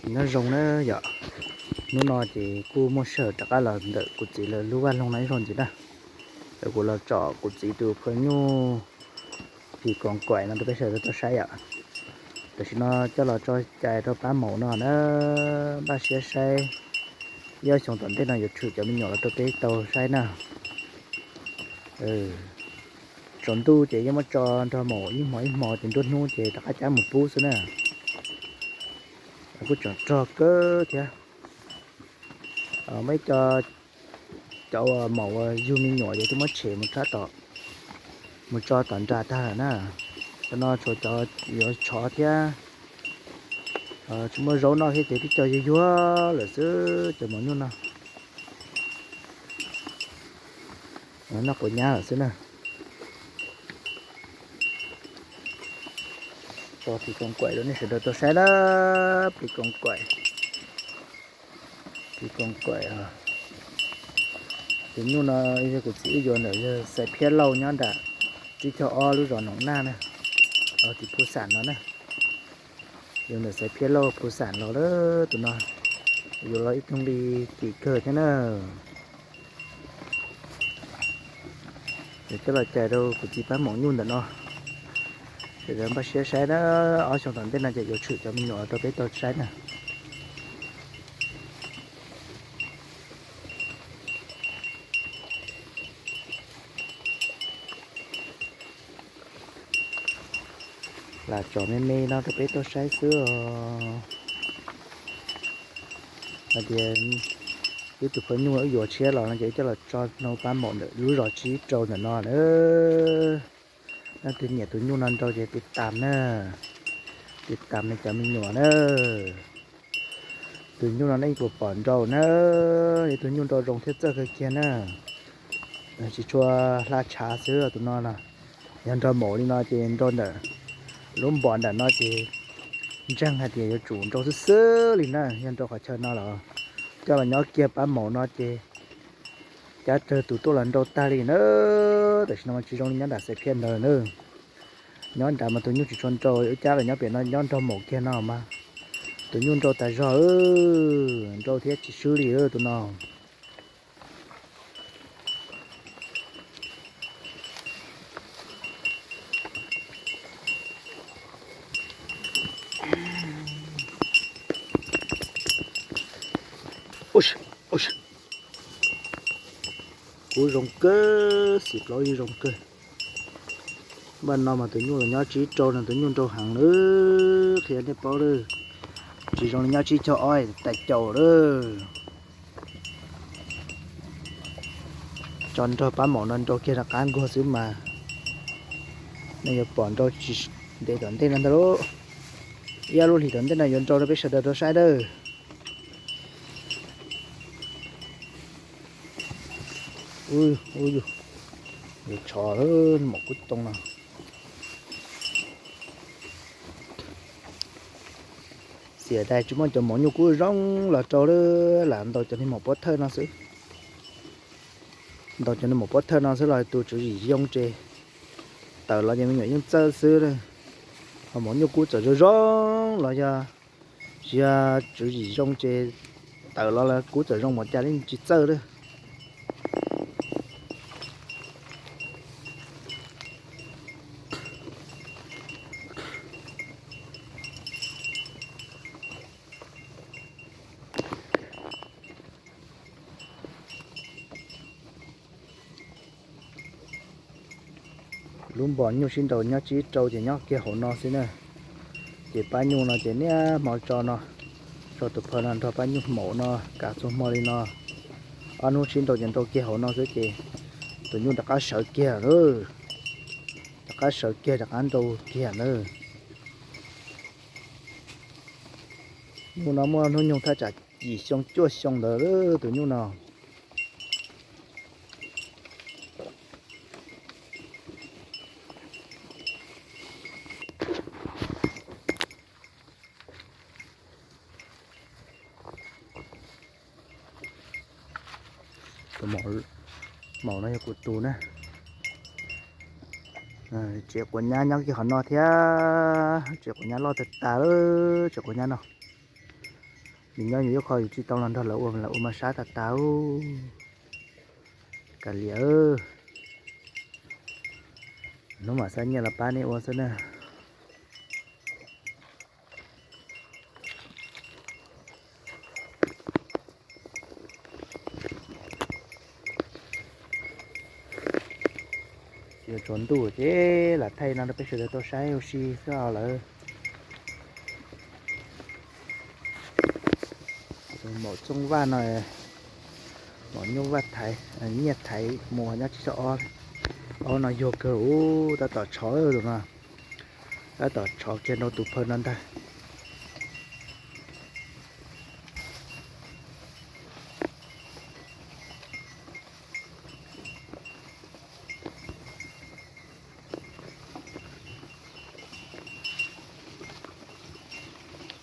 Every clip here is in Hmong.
Nyob zoo na yom, hnub no ces kuj muaj sij hawm rov qab los ntawm kuv txiv lawv lub vaj loog no ib zaug ntxiv na. Kuv los tsom kuv txiv tus phaj nyuj phim koos kaim no rau peb sawv daws tau saib yom. Tam sim no coj los tso cai rau pab maum no na, npaj siab saib ib ob xyoos tom ntej no yuav tshwm cov me nyuam los rau peb tau saib na. Tsaus ntuj ces yeej muab tso nrog maum ib hmos ib hmos ces nruab hnub ces rov qab cab mus pub xwb na. Kuj tseem rog kawg thiab. Muaj ib co cov uas maum uas yug me nyuam ces twb muab tshem mus tshab tom, mus tso tom nram tag lawm na. Cov no tshuav cov yuav tshov thiab, tsis muaj zaub noj thiab ces twb cog yuag yuag lawm xwb cov maum nyuj no. Noj quav nyab lawm xwb na. Tso phim koos kaim rau nej sawv daws tau saib na, phim koos kaim, phim koos kaim. Tus nyuj no yog kuv txiv wb yuav ntawm yawg Xaiv Phiab Lauj nyob nram Tsib Caug Ob lub zos Noom Naj na, tim Phu Xam no na. Yuav ntawm Xaiv Phiab Lauj Phu Xam los lawm tus no, yuav los ib tug nqi kim kawg thiab na. Coj los cais rau kuv txiv pab maum nyuj ntawm no, sawv daws npaj siab saib na, ob xyoos tom ntej no ces yuav tshwm cov me nyuam rau peb tau saib na. Lam tsom me me no rau peb tau saib xwb os. Hais tias wb tus phaj nyuj wb yuav tshiab los no ces wb coj los tso nrog pab maum ntawm lub zos Tsib Rau ntawm no na. Leej twg nyiam tus nyuj no nrau ces tiv tam na, tiv tam no cov me nyuam na. Tus nyuj no nej puas pom nrau na, yog tus nyuj nrau zoo thiab txawj kawg kiag na. Tsis tshua hla tshav xwb tus no na. Yog nrau maum li no ces nrau ntawm lub npos nram no ces ntseeg hais tias yuav tsum nrau xwb xwb li na. Yog nrau qhov chaw no los coj los nyob kiag pab maum no ces cab raws tus tuaj los nrau tag li na. Tam sim no mas tsis zoo li nyob nram Xaiv Phiab ntawd na. Nyob nrad mas tus nyuj tsis tshua nrau, wb cab los nyob pem no nyob nrog maum kiag no mas tus nyuj nrau tas zog, nrau thiab tsis swb li tus no. Kub zoo kawg, xim plaub yeej zoo kawg. Npaj no mas tus nyuj los nyob Tsib Rau no tus nyuj nrau heev lawm, qhia nej paub lawm. Tsis zoo li nyob Tsib Caug Ob tas caum lawm. Tso nrog pab maum no nrau kiag rov qab nkuag xwb mas nej yuav pom nrau tsis ntev tom ntej no ntag lauj. Ib ob lub hlis tom ntej no yuav nrau rau peb sawv daws rau saib dawb. Ub, ub yus, yuav tshov maum kub too no. Xiam dais tsis muaj cov maum nyuj kub zoo los rau lawm, lam ntaus cov niag maum pob thawj no xwb. Ntaus cov niag maum pob thawj no xwb los tus tswv yim zoo ces tawm los ces me nyuam yeej txawj xwb. Ho maum nyuj kub txawm zoo zoo los yog tsis yog tswv yim zoo ces tawm los los kub txawm zoo mas cas li tsis txawj lawm. Lub npos nyuj sib nraus nyob tsib rau ces nyob kiag hauv no xwb na. Ces pab nyuj no ces niaj hmo tso no, tso tus phawj no nrog pab nyuj hmaum no kav txhua hmo li no. Ob hnub sib nraus ces nrau kiag hauv no xwb ces tus nyuj rov qab sawv kiag lawm. Rov qab sawv kiag rov qab nrau kiag lawm. Nyuj no muaj hnub nyoog thaj tsam yim xyoo cuaj xyoo ntawd tus nyuj no. Tus maum no yog kuv tus na. Tsev quav nyab nyob kiag qhov no thiab, tsev quav nyab loj tag tas lawm, tsev quav nyab no. Nws nyob yus ib qho yus tsis tau los nrog lawv ua, lawv ua mas sab tas tas. Kav liam, hnub mam xa nyiaj los pab nej ua xwb na. Yuav tsaus ntuj ces lam thaij no rau peb sawv daws tau saib ua si xwb os lawm. Maum Txooj Vaj no, maum Nyuj Vaj thaiv, nyiaj thaiv mus nyob tsib caug ob. Ob no yuag kawg, tab tom tshov tus no, tab tom tshov kiag rau tus phaw no ntag.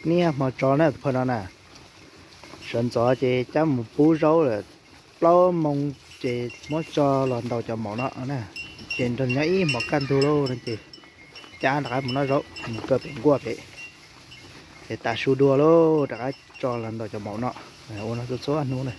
Niaj hmo tso na tus phaw no na, sawv ntxov ces cab mus pub zaub lawm, plaub moo ces muab tso los ntaus cov maum no na, ces nrog nyob ib hmos kaj ntug lauj no ces cab rov qab mus noj zaub mus kaw pem nkuaj pem, ces tas su dua lauj rov qab tso los ntaus cov maum no, ua no txhua txhua hnub na.